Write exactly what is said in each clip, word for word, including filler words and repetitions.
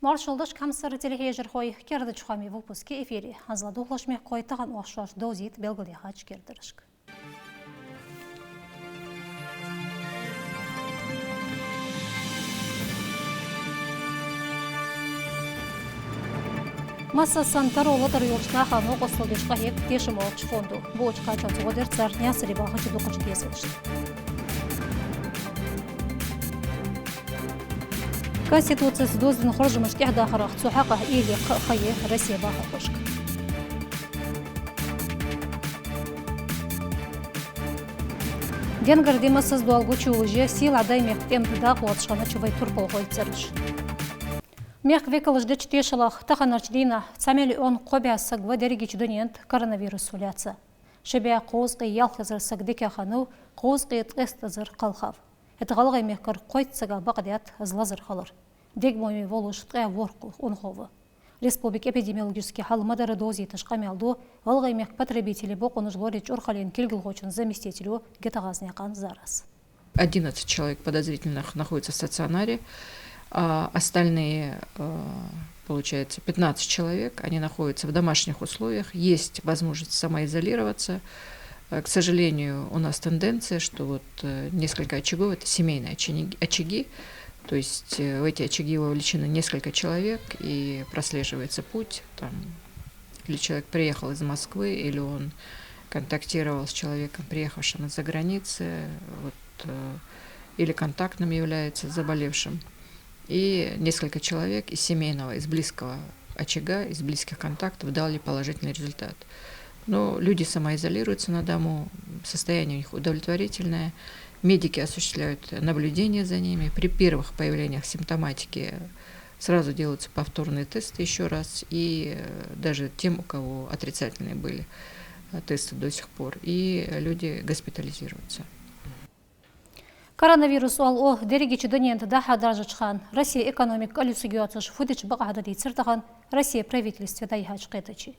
Маршал да шуга, хьамсара телехьежархой, кердача хоамий выпуск я эфире. ХӀанз ладувгӀалаш мехкахой тахан оаха шоашта довзийт белгалдаьхача кердарашка. Массаза санна таро латара йолча наха новкъостал деш къахьег «Тешам» яхача фондо. Буача кхачанца гӀо дир цар Наьсаре бахача дукхача дезалашта. Конституцес доздина хоржамаш тӀехьадахарах цу хьакъехьа уйла е кхы а ха я Россе бахархошка. Денгара ди массаза доал гучайолаш я, сийлахь Даьймехка тӀем тӀа дакъа лоацаш хиннача вай турпалхой цӀераш. Мехка векалаша деча тешалах, таханарча дийнахьа цхьа миллион кхо бӀаь саг ва дерригача дунен тӀа коронавирусо лаьца. Ши бӀаь кхузткъеи ялх эзар саг дикагӀа хиннав, кхузткъеи ткъеста эзар кхелхав. ХӀаьта ГӀалгӀай мехкара кхойтта сага бакъдаьд из лазар хилар. Дега мо ве волаш ткъаь ворхӀ унахо ва. Республика эпидемиологически хьал ма дарра довзийташ къамаьл ду ГӀалгӀай мехка потребителий бокъонаш лорае чӀурхален кулгалхочун заместитело ГетагӀазнаькъан Зарас. Одиннадцать человек подозрительных находятся в стационаре, а остальные, э, получается, пятнадцать человек, они находятся в домашних условиях. Есть возможность самоизолироваться. Э, к сожалению, у нас тенденция, что вот, э, несколько очагов — это семейные очаги, очаги. То есть, э, в эти очаги вовлечены несколько человек, и прослеживается путь, там, или человек приехал из Москвы, или он контактировал с человеком, приехавшим из-за границы, вот, э, или контактным является с заболевшим. И несколько человек из семейного, из близкого очага, из близких контактов дали положительный результат. Но люди самоизолируются на дому, состояние у них удовлетворительное. Медики осуществляют наблюдение за ними. При первых появлениях симптоматики сразу делаются повторные тесты ещё раз, и, э, даже тем, у кого отрицательные были, э, тесты до сих пор, и люди госпитализируются. Коронавирус оал укх дерригача дунен тӀа дӀа-хьа даржача хана Россе экономика кӀалйисаргйоацаш фу дича бакъахьа да дийцар тахан Россе правительстве дӀайихьача кхетаче.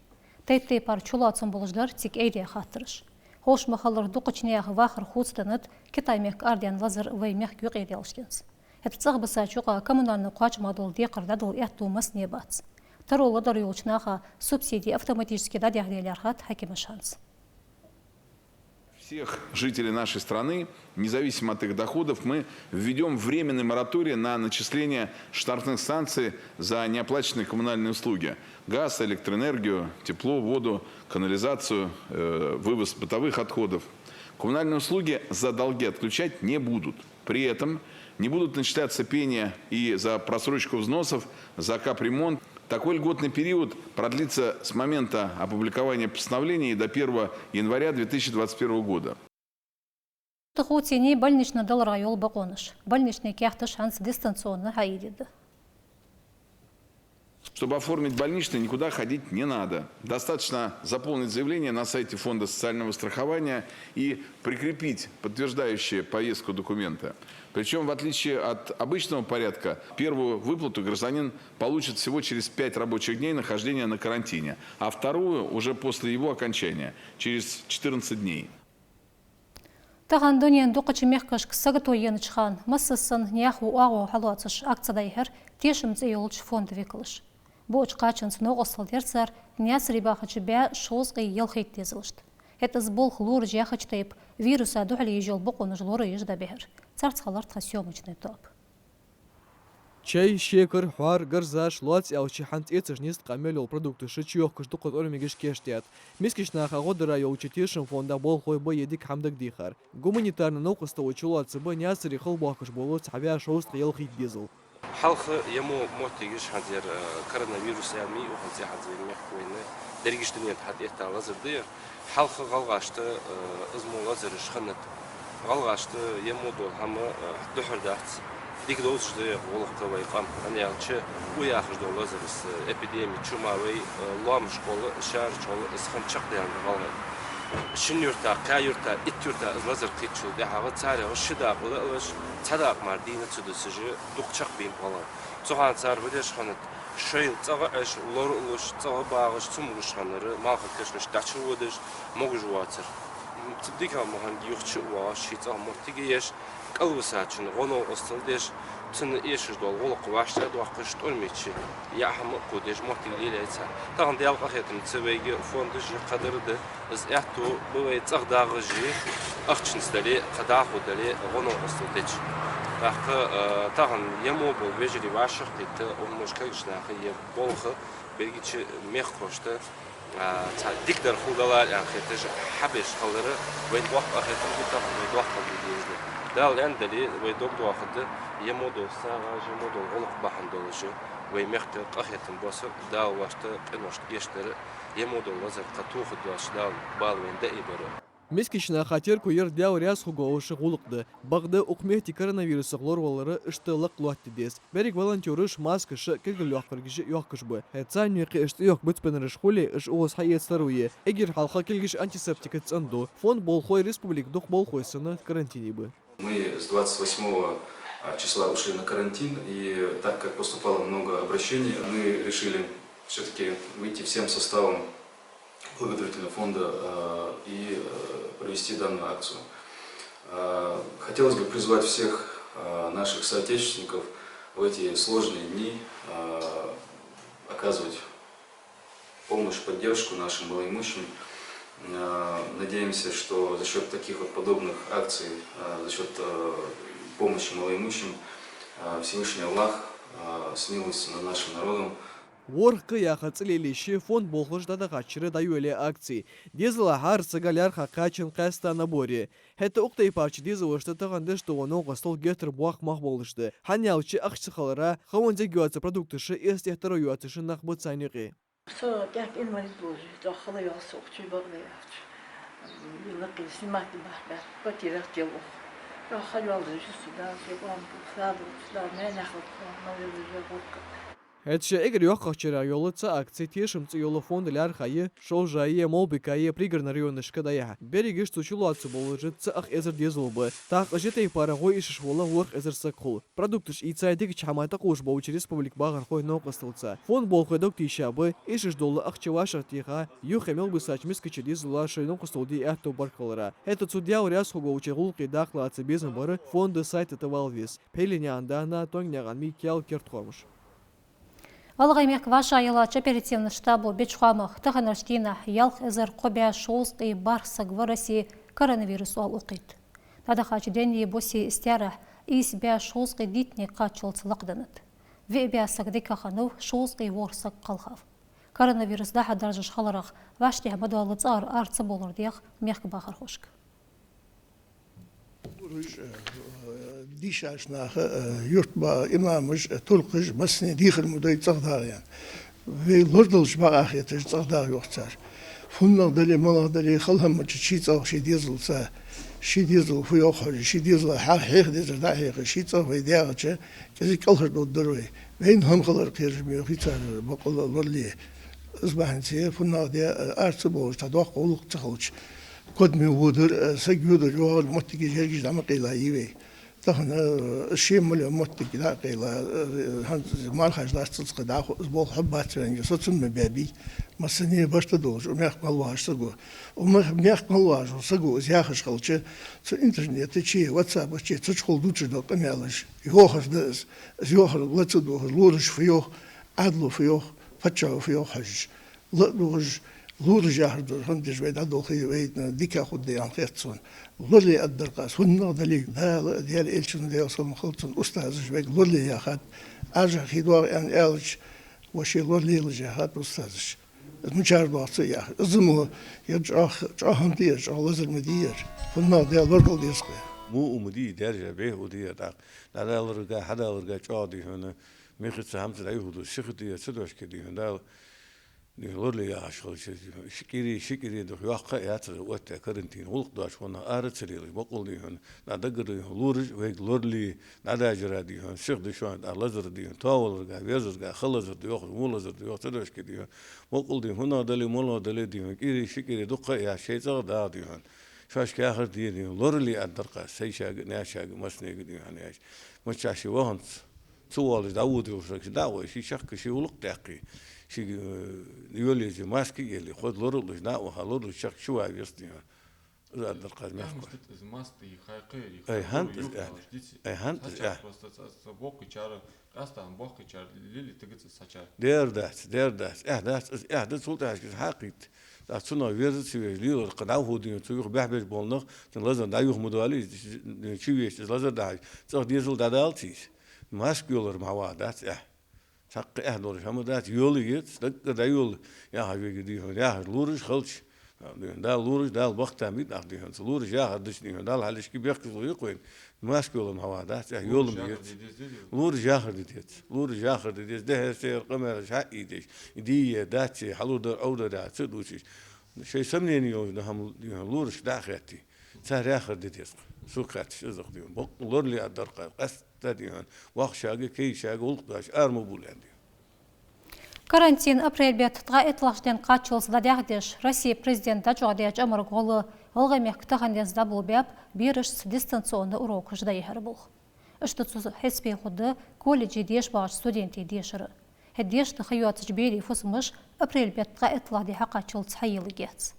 Тайп-тайпара чулоацам болаш дар цига айдаь хаттараш. Ховш ма хиллара, дукхача наьха вахар хувцаденнад Китай мехка арадаьнна лазар вай мехка юкъедаьлча денз. ХӀаьта цӀагӀа бисача юкъа коммунальни кхоачама дола декхар дӀадала аьттув массане бац. Таро латара йолча наха субсиди автоматически дӀадехьаде лаьрхӀад хьакимаша хӀанз. Всех жителей нашей страны, независимо от их доходов, мы введём временный мораторий на начисление штрафных санкций за неоплаченные коммунальные услуги. Газ, электроэнергию, тепло, воду, канализацию, э, вывоз бытовых отходов. Коммунальные услуги за долги отключать не будут. При этом не будут начисляться пени и за просрочку взносов, за капремонт. Такой льготный период продлится с момента опубликования постановления и до первого января две тысячи двадцать первого года. Тахуцини больнични далара йола бокъонаш. Больнични каьхаташ хӀанз дистанционно хьаийдергда. Чтобы оформить больничный, никуда ходить не надо. Достаточно заполнить заявление на сайте Фонда социального страхования и прикрепить подтверждающие поездку документы. Причём, в отличие от обычного порядка, первую выплату гражданин получит всего через пять рабочих дней нахождения на карантине, а вторую уже после его окончания, через четырнадцать дней. Тахан дунен дукхача мехкашка сагото енача хана, массаза санна наьха оагӀув хьалоацаш акци дӀайихьар «Тешам» цӀи йолча фонда векалаша. Буача кхачанца новкъостал дир цар Наьсаре бахача бӀаь шовзткъеи ялхайтта дезалашта. ХӀаьта из болх лораеш яхача тайпа вируса духьале еш йола бокъонаш лораеш дӀабихьар. Царца хилар тха съёмочни тоаба. Чай, шекар, хьоар, гарзаш, лоаца аьлча, хӀанз эцаш нийсса къамаьл йола продукташ чуйохкаш дукха тӀормигаш кийчдаьд. Мискача наха гӀо дара йолча «Тешам» фонда болхлой ба ер дика хӀама дагадехар. Гуманитарни новкъосталой чулоацаш ба Наьсаре хила бохкаш бола цхьа бӀаь шовзткъеи ялхайтта дезал. Хьалха ер мо моттигаш хӀанз ер, э, коронавирус аьнна ма йий, укханца хӀанз ер мехка вайна дерригача дунен тӀа хьатӀаэтта лазар да ер. Хьалха гӀалгӀашта, э, из мо лазараш хиннад. ГӀалгӀашта ер мо дола хӀама, э, духьал дац. Дика довзаш да ер гӀулакх вай къам. ХӀана аьлча, укх яхаш дола лазар, из, э, эпидеми, чума вай, э, лоамашка гӀолла, шаьрача гӀолла из хинна чакхдаьннад гӀалгӀай. Шин юрта, кхаь юрта, итт юрта из лазар кхийттачул тӀехьагӀа царех ши дакъа лелаш, цхьа дакъа мара дийна ца дусаш, дукха чакхбаьннаб гӀалгӀай. Цу хана цар фу деш хиннад? Шоайла цӀагӀа Ӏеш, лоралуш, цӀагӀа багӀаш, цамогаш хиннар, малхбузера кашамашка дӀачуводаш, могаш воацар. Цу дикагӀа мо хиннад юха чу а воагӀаш, ший цӀагӀа моттиг а еш, кӀалвисачунна гӀо-новкъостал деш, Цунна эшаш дола гӀулакх вӀаштӀехьадоаккхаш, тӀормеча яа хӀама кхувдеш моттиг лелаяьй цар. Тахан Даьла къахетамца вайга фондаш а кхадар да, из аьттув ба вай цӀагӀа дагӀаш а, ахчанца дале а, кхы дӀахо дале а, гӀо-новкъостал деча. ТӀаккха, а, тахан ер мо бола вежарий вӀашагӀкхийтта, укх мо кагийча наха ер болх берригача мехкахошта, а, цхьа дикадар хургдолаш аьнна хеташ, хьабеш хилар вайна боккха къахетам ба, тахан вай доккхал де дезаш да. Дала аьннадале, вай дог доахаргда, ер мо дола сагӀа, ер мо дола гӀулакх бахьан долаш, вай мехка къахетам боссар, Дала вайна къиношта гешт дар, ер мо дола лазар кхы тохаргдоацаш Дала бала вайна даь бара. Мискача наха терко яр Даьла раьза хургволаш гӀулакх да. Бакъда укх метте коронавирусах лоравалар иштта лакха лоаттаде деза. Берригаш волонтёраш маскаш а, кулгалоаккхаргаш а йоаккхаш ба. ХӀаьта царна юкъе иштта йоаккха бицбеннараш хуле, уж укхаза хьаэца таро я. Эггара хьалха кулгаш антисептикаца цӀенду. Фонда болхлой республика дукха болхлой санна карантине ба. Мы с двадцать восьмого числа ушли на карантин, и так как поступало много обращений, мы решили всё-таки выйти всем составом благотворительного фонда, э, и, э, провести данную акцию. Э, хотелось бы призвать всех, э, наших соотечественников в эти сложные дни, э, оказывать помощь, поддержку нашим малоимущим. Э, надеемся, что за счёт таких вот подобных акций, э, за счёт, э, помощи малоимущим, э, Всевышний Аллах, э, смилуется над нашим народом. «ВорхӀ-кх» яха цӀи лелаеш, фонда болхлоша дӀадахача шера дӀайолаяь акци. Дезала хӀара сага лаьрхӀа кхаьчан къаьстта набор я. ХӀаьта укх тайпарча дезалашта тахан деш дола новкъостал геттара боккха мах болаш да. ХӀана аьлча ахча ца хилара, хаван зег йоаца продукташ а, эца тӀехьа таро йоацаш а нах ба царна юкъе. Со кӀаьнк инвалид волаш, доккха хала йоал со укх чу бакъда яхача. Лакхе снимать бахьа баьхка, квартирах тел ух. Доккха хала йоал жи су да, со къам бу, садуц да, мянехал да, мал йола жи гӀурка. ХӀаьта шоай эггара йоккхагӀчарех йола цхьа акци «Тешам» цӀи йола фонда лаьрхӀа я Шолжае, Молбикае, Пригородни районашка дӀаяхьа. Берригаш цу чулоацаш болаш цхьа ах эзар дезал ба. ТӀаккха уж тайпара гӀо эшаш вола ворхӀ эзар саг хул. Продукташ ийца дикача хӀаман тӀакхувш болча республика бахархой новкъосталца. Фонда болхлой дог тийша ба эшаш дола ахча вӀашагӀтеха, юххе мел бисача мискача дезала шоай новкъостал де аьттув баркаллара. ХӀаьта цу Даьла раьза хургволча гӀулакха дакъа лаца безам бар фонда сайта тӀа вала веза. Пхьиленаькъан Дана, Тонгнаькъан Микаил, «Керда хоамаш». ГӀалгӀай мехка вӀашагӀъеллача оперативни штаба беча хоамах, таханарча дийнахьа ялх эзар кхо бӀаь шовзткъеи бархӀ саг ва Россе коронавирус оал укхаза. ДӀадахача денна бусеи истарахь ийс бӀаь шовзткъеи дийтта кхаччалца лакхденнад. Виъ бӀаь саг дика хиннав, шовзткъеи ворхӀ саг кхелхав. Коронавирус дӀахьо даржаш хиларах вӀаштӀехьа ма доалла цӀагӀара ара ца бовлар дех мехка бахархошка. Лораша, э, дийшача наха, э, юртбаха имамаша, э, туркхаша массане дехар ма дой цӀагӀа дагӀа аьнна. Вай лорадалча бакъахьа хеташ цӀагӀа дагӀа йоах цар. ФуннагӀа дале, малагӀа дале, хала хӀама ма дац, ший цӀагӀа, ший дезалца, ший дезал фу йоах хьожаш, ший дезала хьеха дезар дӀа а хьеха, ший цӀагӀа вай даьгӀача, кӀезига кӀалхардовргдар вай. Вайна хӀама хилар кхераш ма йоахий цар, боккъала лорале. Из бахьанце фуннагӀа де, э, ара ца бовлаш, цхьа доккха гӀулакх ца хилча, кодаме водар, э, саг йодар, йоагӀар моттигаш, ерригаш дӀа ма къайла йий вай. Тахан, э, ший мел йола моттиг дӀа а къайла, э, хӀанз мархаш лаца ца кхы дӀахо из болх хьабац вайна, со цунна ма баьбий. Массане барт долаш, укх мехка мел вагӀаш саг ва. Укх мех-, мехка мел вагӀаш вола саг ва, из яхаш хилча, цу интернета чу, ватсапа чу, цу чухула дувцаш дола къамаьлаш йоахар да из. Из йоахар ла ца дувгӀаш, лораша фу йоах, Ӏаьдало фу йоах, паччахьо фу йоах хьожаш. Ла а дувгӀаш, лораша яхар дувцаш, хӀана аьлча вай дӀадолхе вай дика хургда аьнна хет сона. Лорале аргдар-кх аз, фуннагӀа дале а, Дала а, Даьла Элчано, Даьла салам хилда цунна, устазаша вайга лорале яхад. Ӏаьржа хий доагӀа аьнна аьлча, воши лоралелаш яхад устазаша. Из мичара доагӀа ца яхар. Из мо ер чӀоагӀа, чӀоагӀа хӀама да ер, чӀоагӀа лазар ма дий ер. ФуннагӀа де лорадала деза-кх вай. Во а ма дий, даьржа бӀеха а дий ер тӀаккха. ДӀадаларга, хьадаларга чӀоагӀа дий хьона. Михаца хӀамца дӀайухалуш, сиха дий ер, ца дошке дий хьона. Дала дий хьона лорале яхаш хилча, ши кӀири, ши кӀири дукха йоккха а яцар оттадаь карантин, гӀулакх доацаш хӀанз ара ца лелаш, боккъал дий хьона. ДӀадаггара дий хьона лораша вайга лорале, дӀадажара дий хьона, сиха да шоана, тӀаккха лазар дий хьона, тоаваларга, везарга, ха лазар да йоах, во лазар да йоах, ца дошке дий хьона. Боккъал дий хьона, фуннагӀа дале, малагӀа дале дий хьона, кӀири, ши кӀири дукха а яц, шоай цӀагӀа дагӀа дий хьона. Шоашка яхар де дий хьона, лорале аргдар-кх аз, сайшка а, наьшка а, массанега а дий хьона яхаш. Миччахьа ше ваханза ца воалаш дӀавода йолаш саг, ше дӀа а вай, ший чехка ший гӀулакх даьккхе, ший, э, йолаеш маски а еле, хоза лоралуш, дӀа а ваха, лоралуш чехка ше ваха веза дий хьона. Из а дар кхаз мехкой. Из маста и хайкхе, и хайкхе, хӀанз из юхталаш дици. Ай, хӀанз из сача а. Просто ца, ца боккхийчара, къаьстта боккхийчара лили тигац из сача. Дер дац, дер дац, эхь дац, из эхь да, цул тӀехьашка из хьакхийтта. ТӀаккха цунах верза ца везаш, лелар кхы дӀахо дийна, цу юха бехбеш бола нах, цун лазар дӀа юха ма доалий, чу везаш из лазар дахьаш, цӀагӀа дезал дӀадалац из. Маска йолар ма ваха дац эхь. Цхьаккха эхь долаш хӀама дац, йола еза, даггара дӀайола, яхаш вега дий хьона, яхаш лораш хилча, дий хьона, Дала лораш, Дала бахтам бий нах, дий хьона, цу лораш яхар дича, дий хьона, Дала хьалхашка бехказло йи-кх вайна, маска йола ма ваха дац, эхь йола ма еза. Лораш яхар де деза, лораш яхар де деза, дехьара-сехьара къамаьлаш хьаийдеш, дий е дац е, хьалурдар, овдар яхар ца дувцаш. Шоай сомнени йолаш да хӀама, дий хьона, лорашка дӀа а хетте. Цар яхар де деза-кх. Сога хаьттача из-кх, дий хьона. Бокъонца лорале а дар кхы, къаьстта, дий хьона, воккхачарга, кегийчарга гӀулакх деш ара ма бовла аьнна, дий хьона. Карантин апрель бетта ткъаь итталагӀча ден кхаччалца дӀадаьхьадеш, Россе Президента дӀачӀоагӀдаьча амарга гӀолла ГӀалгӀай мехка тахан денз дӀаболабаьб берашца дистанционни урокаш дӀайихьара болх. Иштта цу хьисапе хургда колледже деша багӀача студентий дешар а. ХӀаьта дешаргда ха йоацача берий фусамаш апрель бетта ткъаь итталагӀа ди хьакхаччалца хьайийларгьяц.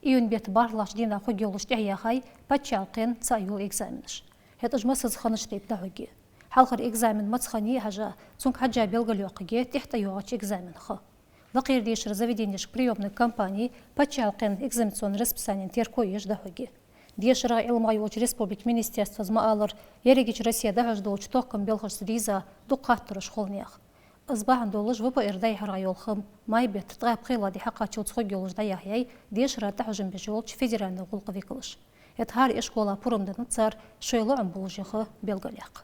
Июнь бетта бархӀлагӀча дийнахьа хургйолаш тӀехьаяьхай паччахьалкхен цаӀ йола экзаменаш. ХӀаьта уж массаза хиннача тайпа дӀахьоргья. Хьалхара экзамен маца хиннай а хьажа, цунга хьежжа белгалйоаккхаргья тӀехьа тӀайоагӀача экзамена ха. Лакхера дешара заведенешка приёмни кампани паччахьалкхен экзаменационни расписанена терко еш дӀахьоргья. Дешара а Ӏилмара а йолча республика министерствос ма аллара, ерригача Россе дӀахьош долча тохкама белхашца дийза дукха хаттараш хул наьха. Из бахьан долаш ВПР дӀаяхьара йола хӀама май бетта ткъаь пхелагӀа ди хьакхаччалца хургйолаш дӀаяхьай дешара тӀахьожам беш йолча федеральни гӀулакха викалаша. ХӀаьта хӀара ишкола пурам деннад цар шоай лоӀам болаш яха белгалъяккха.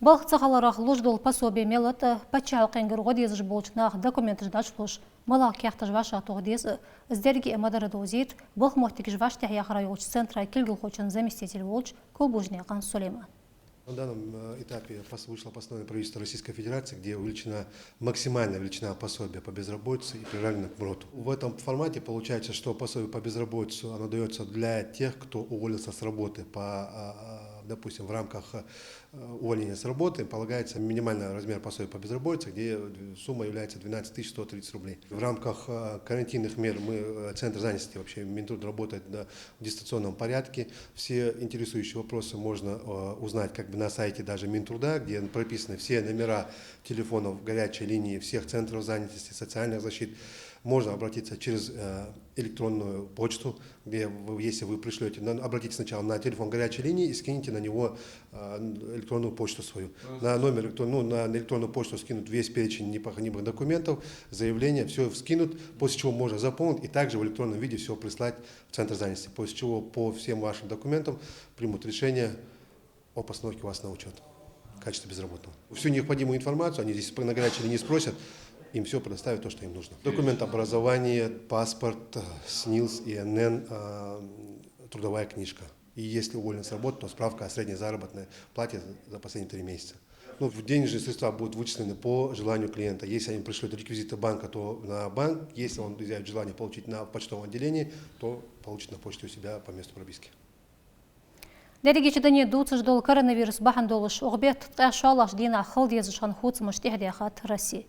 Балха ца хиларах луш дола пособи мел а тӀа, паччахьалкхенгара гӀо дезаш болча наха документаш дӀачулуш, малагӀа каьхаташ вӀашагӀтоха деза, из деррига а ма дарра довзийт балха моттигаш вӀаштӀехьаяхара йолча центра кулгалхочун заместитель волча Кулбужнаькъан Сулеймана. На данном, э, этапе пос-, вышло постановление правительства Российской Федерации, где увеличена максимальная величина пособия по безработице и приравнена к МРОТу. В этом формате получается, что пособие по безработице, оно даётся для тех, кто уволился с работы по, а, а, допустим, в рамках, э, увольнения с работы, полагается минимальный размер пособия по безработице, где сумма является двенадцать тысяч сто тридцать рублей. В рамках, э, карантинных мер мы, э, Центр занятости, вообще Минтруд работает на дистанционном порядке. Все интересующие вопросы можно, э, узнать как бы на сайте даже Минтруда, где прописаны все номера телефонов горячей линии всех центров занятости, социальных защит. Можно обратиться через, э, электронную почту, где вы, если вы пришлёте, на-, обратитесь сначала на телефон горячей линии и скиньте на него, э, электронную почту свою. На номер электрон-, ну, на, на электронную почту скинут весь перечень необходимых документов, заявление, всё скинут, после чего можно заполнить и также в электронном виде всё прислать в Центр занятости, после чего по всем вашим документам примут решение о постановке вас на учёт в качестве безработного. Всю необходимую информацию они здесь на горячей линии спросят, им всё предоставят то, что им нужно. Документ образования, паспорт, э, СНИЛС, ИНН, э, трудовая книжка. И если уволен с работы, то справка о средней заработной плате за последние три месяца. Ну, в-, денежные средства будут вычислены по желанию клиента. Если они пришлют реквизиты банка, то на банк. Если он изъявит желание получить на почтовом отделении, то получит на почте у себя по месту прописки. Дерригача дунен дувцаш дола коронавирус бахьан долаш, укх бетта ткъаь шоллагӀча дийнахьа хила дезаш хинна хувцамаш тӀехьадаьхад Россе.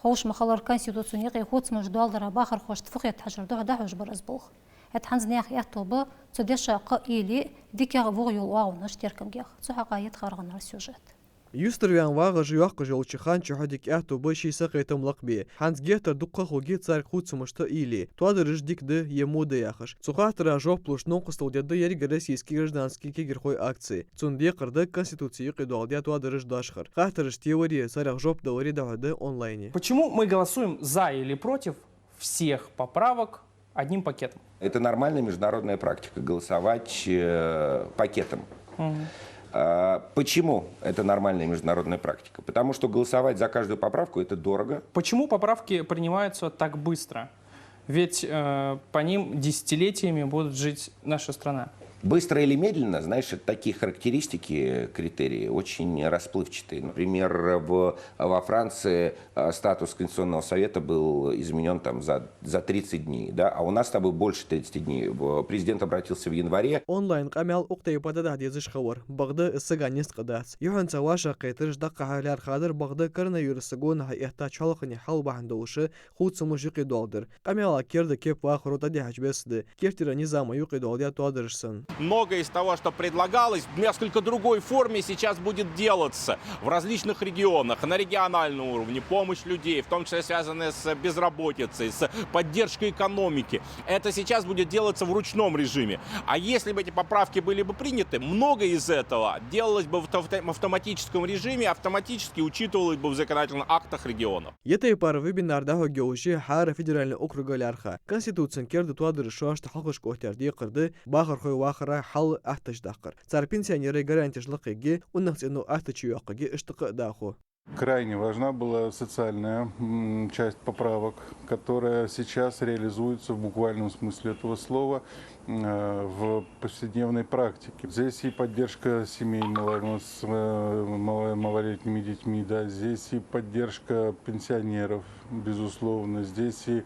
Ховш ма хиллара, Конституцен юкъе хувцамаш доаладара бахархошта фу хет хьажар духьа дӀахьош бар из болх. ХӀаьта хӀанз наьха аьттув ба цу деша кхы а уйла е дикагӀа а вогӀа йола оагӀонаш теркамгех. Цу хьакъехьа я тха аргӀанара сюжет. Юстарваьнна вагӀаш йоаккхаш йолча хан чухь дика аьттув ба ший сакхетам лакхбе. ХӀанз геттара дукха хургья царга хувцамашта уйла е, тоадараш дика да е во да яхаш. Цу хаттара жоп луш новкъостал дергда ерригроссийски граждански кагирхой акци. Цун декхар да Конституце юкъе доаладаь тоадараш дашхар. Хаттараш тевари, царех жоп далари дӀахьоргда онлайне. Почему мы голосуем за или против всех поправок одним пакетом? Это нормальная международная практика — голосовать, э, пакетом. Мгм. А, почему это нормальная международная практика? Потому что голосовать за каждую поправку — это дорого. Почему поправки принимаются так быстро? Ведь, э, по ним десятилетиями будет жить наша страна. Быстро или медленно, знаешь, это такие характеристики, критерии очень расплывчатые. Например, в, во Франции э, статус Конституционного совета был изменён там за, за тридцать дней, да, а у нас с тобой больше тридцати дней. В- Президент обратился в январе. Онлайн къамаьл укх тайпара дӀадахьа дезаш хилар. Бакъда из сага низкъа дац. Юххьанца вӀашагӀкхетараш дӀакхахьа лаьрхӀадар, бакъда коронавируса гонахьа эттача хьалхарча хьал бахьан долаш хувцамаш юкъедоаладар. Къамаьла керда кеп вахаро дӀадихьача беса да, керттера низама юкъедоаладаь тоадараш санна. Многое из того, что предлагалось, в несколько другой форме сейчас будет делаться в различных регионах, на региональном уровне, помощь людей, в том числе связанная с безработицей, с поддержкой экономики. Это сейчас будет делаться в ручном режиме. А если бы эти поправки были бы приняты, многое из этого делалось бы в авто- в автоматическом режиме, автоматически учитывалось бы в законодательных актах регионов. Е тайпара вебинар дӀахьоргйолаш я хӀара федеральни округа лаьрхӀа. Конституцен керда тоадараш шоашта хьалхашка оттаяьр декхар да бахархой вахара хьал аттача даккхар. Цар пенсионерай гарантеш лакхъергья, унахцӀено аттача йоаккхаргья, иштта кхы а дӀахо. Крайне важна была социальная, м, часть поправок, которая сейчас реализуется в буквальном смысле этого слова, э, в повседневной практике. Здесь и поддержка семей мало- с, э, мало- малолетними детьми, да, здесь и поддержка пенсионеров, безусловно, здесь и,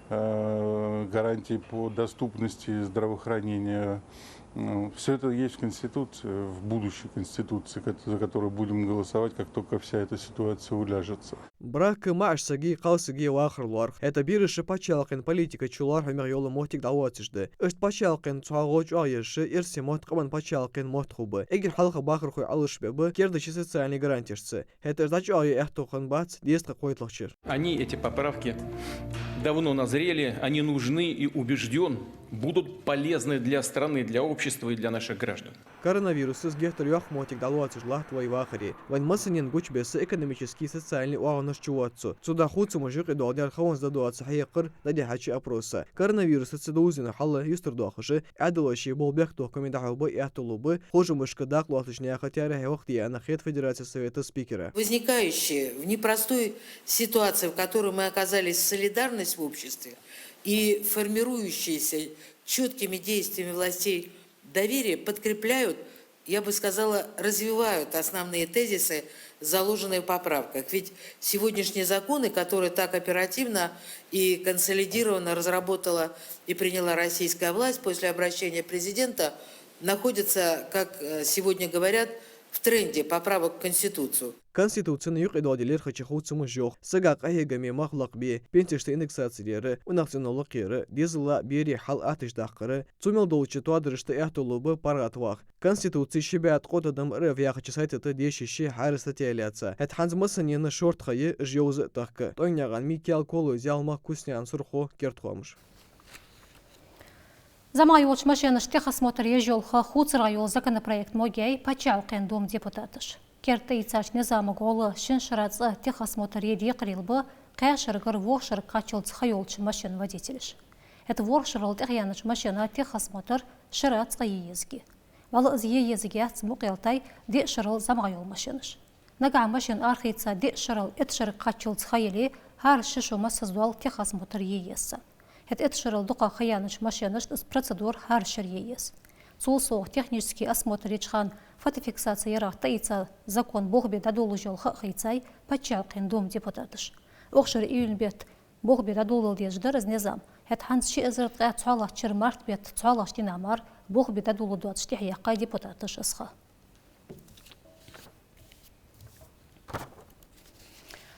э, гарантии по доступности здравоохранения. Все это есть в Конституции, в будущей Конституции, кот- за которую будем голосовать, как только вся эта ситуация уляжется. Брак маӀача сага, кхалсага вахар лоархӀ. ХӀаьта бераша паччахьалкхен политика чулоархӀамегӀа йола моттиг дӀалоацаш да. Иштта паччахьалкхен цхьоагӀо чӀоагӀъеш, эрсий мотт къаман паччахьалкхен мотт хургба. Эггара хьалха бахархой Ӏалашбергба кердача социальни гарантешца. ХӀаьта уж дӀачӀоагӀъе аьттув хиннабац дезткъа кхойтталагӀча шера. Они, эти поправки, давно назрели, они нужны и, убеждён, будут полезны для страны, для общества и для наших граждан. Коронавирусаца геттара йоккха моттиг дӀалоацаш латт вай вахаре. Вайна массанена гучабесса экономически, социальни оагӀонаш чувоаццо. Цудухьа хувцамаш юкъедоаладаьр хӀанз дӀадоаца хьекхар дӀадихьача опроса. Коронавирусаца довзийна хьал юстардоахаш, Ӏаьдало ший болх бехктокхаме дӀахьоргба аьттув лургба хожамашка дакъа лоацача наьха таьрахье вахийта, аьнна хет Федерацен Совета спикера. Возникающая в непростой ситуации, в которой мы оказались, солидарность в обществе и формирующееся чёткими действиями властей доверие подкрепляют, я бы сказала, развивают основные тезисы, заложенные в поправках. Ведь сегодняшние законы, которые так оперативно и консолидированно разработала и приняла российская власть после обращения президента, находятся, как, э, сегодня говорят, в тренде поправок в Конституцию. Конституцена юкъедоаладе лаьрхӀача хувцамаша йоах: сага къахьегама мах лакхбе, пенсешта индексаци дар, унахцӀено лакхъяр, дезала, берий хьал аттача даккхар. Цу мел долча тоадарашта аьттув лургба паргӀата ваха. Конституце ши бӀаь ткъо тӀадам РФ яхача сайта тӀа деша йиш я хӀара статья лаьца. ХӀаьта хӀанз массанена шортта ха я уж йовза а тахка. ТӀойнаькъан Микаил, Колой Зялмах, Куснян Сурхо, «Керда хоамаш». ЗӀамагӀа йолча машенашта техосмотр еш йола ха хувцаргйола законопроект могаяьй Паччахьалкхен Дума депутаташа. Керда тӀаийцача низама гӀолла шин шера цкъа техосмотр е декхарийла ба кхаь шерагара ворхӀ шерага кхаччалца ха йолча машен водителаша. ХӀаьта ворхӀ шерал тӀехьаяьннача машена техосмотр шера цкъа е еза я. ВӀалла из е еза яц мукъалтай диъ шерал зӀамагӀа йола машенаш. Нагахь машен арахийца диъ шерал итт шерага кхаччалца ха яле, хӀара ши шу массаза дола техосмотр е еза. ХӀаьта итт шерал дукхагӀа ха яьннача машенашта из процедура хӀара шера е еза. Цул совгӀа технически осмотр еча хана фотофиксаци ярах тӀаийца закон болх бе дӀадолалуш йола ха а хийцай Паччахьалкхен Дума депутаташа. Укх шера июнь бетта болх бе дӀадолалуш дезаш дар из низам. ХӀаьта хӀанз ши эзар ткъаь цхьоалагӀча шера март бетта цхьоалагӀча дийнахьа мара болх бе дӀадолалуш доацаш тӀехьаяьккхай депутаташа из ха.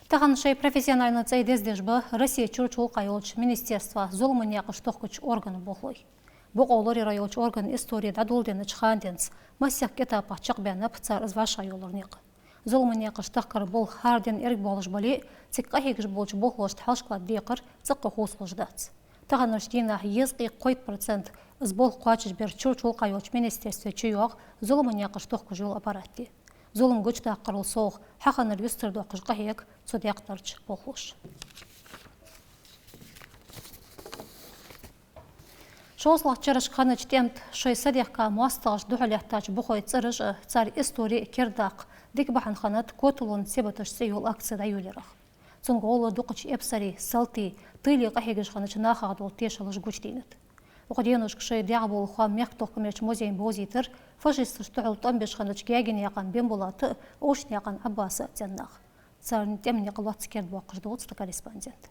Тахан шоай профессиональни цӀай дездеш ба Россе чурча гӀулакха йолча министерства зуламий наькъаш тохкача органа болхлой. Бокъо лораяра йолча органа истори дӀадоладеннача хана денз масех этапах чакхбаьннаб цар из вӀашагӀйоллара никъ. Зуламий наькъаш тахкара болх хӀара ден эргабоалаш бале а, цига къахьегаш болча болхлошта хьалхашка латта декхар цӀаккха хувцалуш дац. Таханарча дийнахьа езткъеи кхойтта процент из болх кхоачашбир чурча гӀулакха йолча министерстве чуйоагӀа зуламий наькъаш тохкаш йола аппарат. Зулам гучадаккхарал совгӀа хьахиннар юстардоаккхаш къахьег цу даькъ дарча болхлоша. ШоллагӀча шерашка хиннача тӀем тӀа шоай са дехка моастагӀашта духьаллаьттача бухой цӀераш а, цар истори а кердадаккха дика бахьан хиннад «Котало цӀи баташ» цӀи йола акци дӀайолаярах. Цунга гӀолла дукхача эпсарий, салтий, тыли къахьегаш хиннача нахах дола тешалаш гучадийнад. Укх деношка шоай дегӀабола хоам Мехка-Тохкамерча музейна бовзийтар фашисташта духьал тӀом беш хиннача Гаьгенаькъан Бембулата а, Овшанаькъан Ӏаббаса а цӀеннах. Царна тӀема никъ лоацца керда боаккхаш дувц тха корреспондента.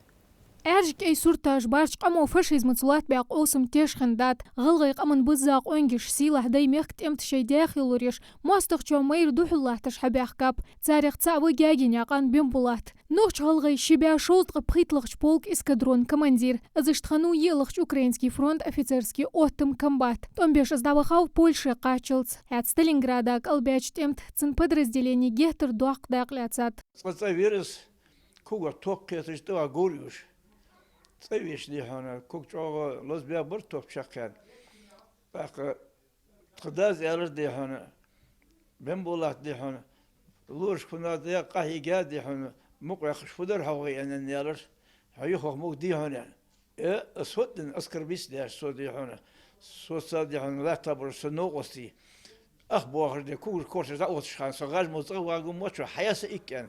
Ӏаьржа кӀай сурташ, барч къамо фашизмаца лоаттабаь къовсам теш хиннад. ГӀалгӀай къаман бизза къонгаш, сийлахь дай мехка тӀемта шоай даьхе лораеш, моастагӀчоа майра духьал латташ хьабаьхкаб. Царех цаӀ ва Гаьгенаькъан Бембулат. Нохч-гӀалгӀай ши бӀаь шовзткъа пхийтталагӀча полка эскадрона командир. Из иштта хиннав йиълагӀча Украински фронта офицерски оттама комбат. ТӀом беш из дӀавахав Польше кхаччалца. ХӀаьта Сталинграда кӀалбаьча тӀемта цун подразделени геттара доккха дакъа лаьцад. ЦӀа-цӀа вир из, кога ток кхеташ, тӀаваьгӀар уж. ЦӀа веш, дий хьона, кога чӀоагӀа лазабаь бар ток чакхъяьнна. ТӀаккха тха дас аьлар, дий хьона, Бембулат, дий хьона, лорашка фу нах да, къахьийга, дий хьона, мукъа ваьккхача фу дар хьогӀий, аьнна, аьлар, хьо юхагӀа муг, дий хьона, аьнна. Э, ас хӀоттаденна аскарбиц деш со, дий хьона, со ца, дий хьона, латта бараш са новкъостий. Ах боахаш де, кугаш корчаш дӀаотташ хана, со гӀаж мо цӀа вагӀа мочо, хьаяса иккӀен.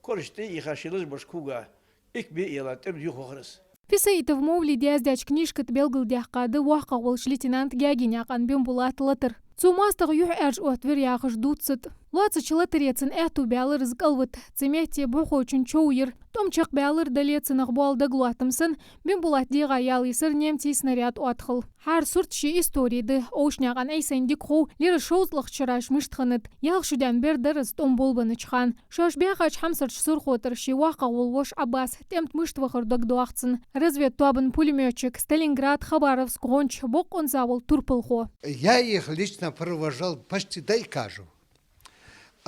Корчаш тӀаийха ши лазабараш кога. Ик бе ела тӀем юхахрас. Фисаитов Мовлида яздаьча книжка тӀа белгалдаьккха да воккхагӀа волча лейтенанта Гаьгенаькъан Бембулата латар. Цо моастагӀа юхьӀаьржа оттавир яхаш дувц цу тӀа. Лоацача латаре цун аьттув баьлар из кӀалвита. Цу метте бӀухочун чов йир. ТӀом чакхбаьлар, дале а цунах бола дагалоаттам санна, Бембулата дегӀа ялийсар немций снаряд оттахал. ХӀара сурта ший истори да. Овшанаькъан Ӏийсайна дика хов, лераш шовзткъалагӀча шера мишта хиннад. Ялх шу даьнна бер дар из тӀом болабеннача хана. Шоаш баьхача хьамсарча Сурхо тӀара ший воккхагӀа вола воша Ӏаббас тӀемта мишта вахар дагадоагӀа цунна. Разведтоабан пулемётчик, Сталинград, Хабаровск гӀонча бокъонца вола турпалхо. Я их лично провожал почти до Икажу.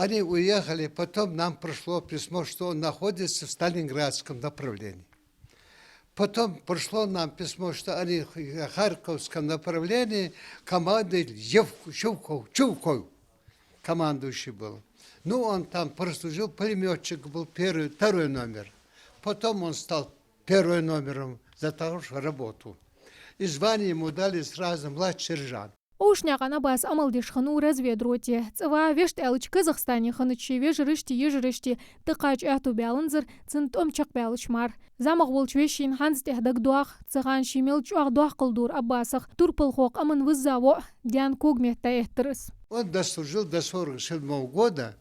Они уехали, потом нам пришло письмо, что он находится в Сталинградском направлении. Потом пришло нам письмо, что они в Харьковском направлении, командует Ев-, Чувков, Чувков командующий был. Ну, он там прослужил, пулемётчик был первый, второй номер. Потом он стал первым номером за ту же работу. И звание ему дали сразу младший сержант. Овшанаькъан Ӏаббас Ӏамал деш хиннав разведроте. ЦӀава вешта аьлча Казахстане хиннача ший вежарашти йижарашти тӀакхача аьттув баьланзар цун тӀом чакхбаьлча мара. ЗӀамагӀа волча вешийна хӀанз тӀехьа дагадоагӀа, цу хана ше мел чӀоагӀа доккхал дора Ӏаббасах. Турпалхо къаман визза воӀ, даьна кога метта эттар из. Он дослужил до сорок седьмого года,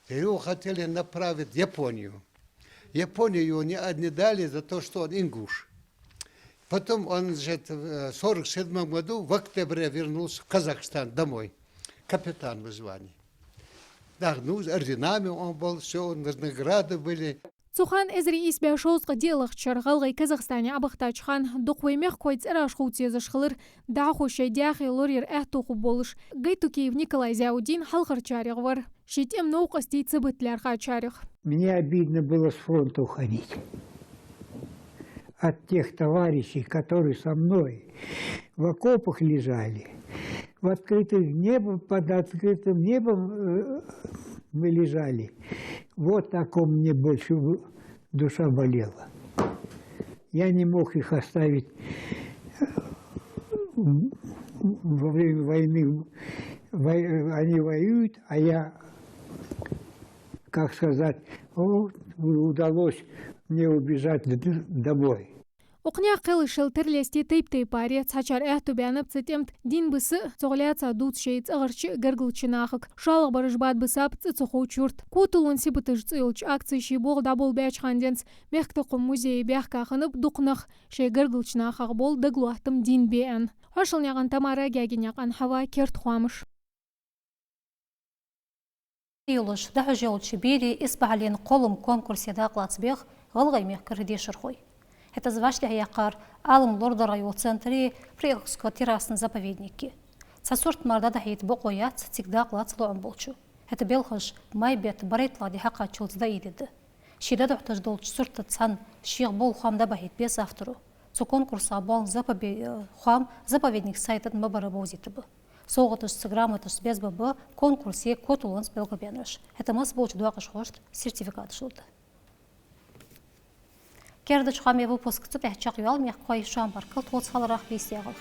его хотели направить в Японию. Японию его не, не дали за то, что он ингуш. Потом он, значит, в сорок седьмом году в октябре вернулся в Казахстан домой. Капитан в звании. Да, ну, с орденами он был, всё, награды были. Цу хана эзар ийс бӀаь шовзткъа диълагӀча шера гӀалгӀай Казахстане Ӏабахийтача хана дукха вай мехкахой цӀераш хувца езаш хилар, дӀахо шоай даьхе лораяра аьттув хургболаш. Гайтукиев Николай Зяудин хьалхарчарех вар. Ший тӀема новкъостий ца бита лаьрхӀачарех. Мне обидно было с фронта уходить. От тех товарищей, которые со мной в окопах лежали, в открытое небо, под открытым небом, э, мы лежали. Вот о ком мне больше в-, душа болела. Я не мог их оставить. Во время войны вой-, они воюют, а я, как сказать, о, удалось мне убежать д-, домой. Укх наькъа кхелашъяла тарлесте тайп-тайпара я. Цхьачар аьттув баьннаб цу тӀемта дийна биса а, цох лаьца дувца шоай цӀагӀарча а, гаргарча нахага. ШоллагӀбараш бад бисаб цӀи ца ховча юрта. «Коталон сибаташ» цӀи йолча акце ший болх дӀаболабаьча хана денз Мехка-Тохкама музее баьхка хиннаб дукха нах, шоай гаргарча нахах бола дагалоаттам дийна бе аьнна. Хьошалнаькъан Тамара, Гаьгенаькъан Хьава, «Керда хоамаш». Йолаш дӀахьош йолча берий исбахьален кхоллама конкурсе дакъа лаца бех ГӀалгӀай мехкара дешархой. ХӀаьта из вӀаштӀехьаяьккхар Ӏалам лорадара йола центр я Приокско-Террасный заповедник. Цхьа сурт мара дӀадахьийта бокъо яц цига дакъа лаца лоӀам болчо. ХӀаьта белхаш май бетта барайтталагӀа ди хьакхаччалца дӀаийдергда. Ший дӀадахьийташ долча суртаца цхьана шийх бола хоам дӀабахьийта беза авторо. Цу конкурсах бола запобе-, э, хоам заповедника сайта тӀа ма барра бовзийта ба. СовгӀаташца, грамоташца беза ба конкурсе коталонца белгалбаьннараш. ХӀаьта масса болча доакъашхошта сертификаташ лургда. Кердача хоамий выпуск цу тӀа чакхйоал. Мехкахой, шоана баркал тхоца хиларах, бийса ягӀалхе.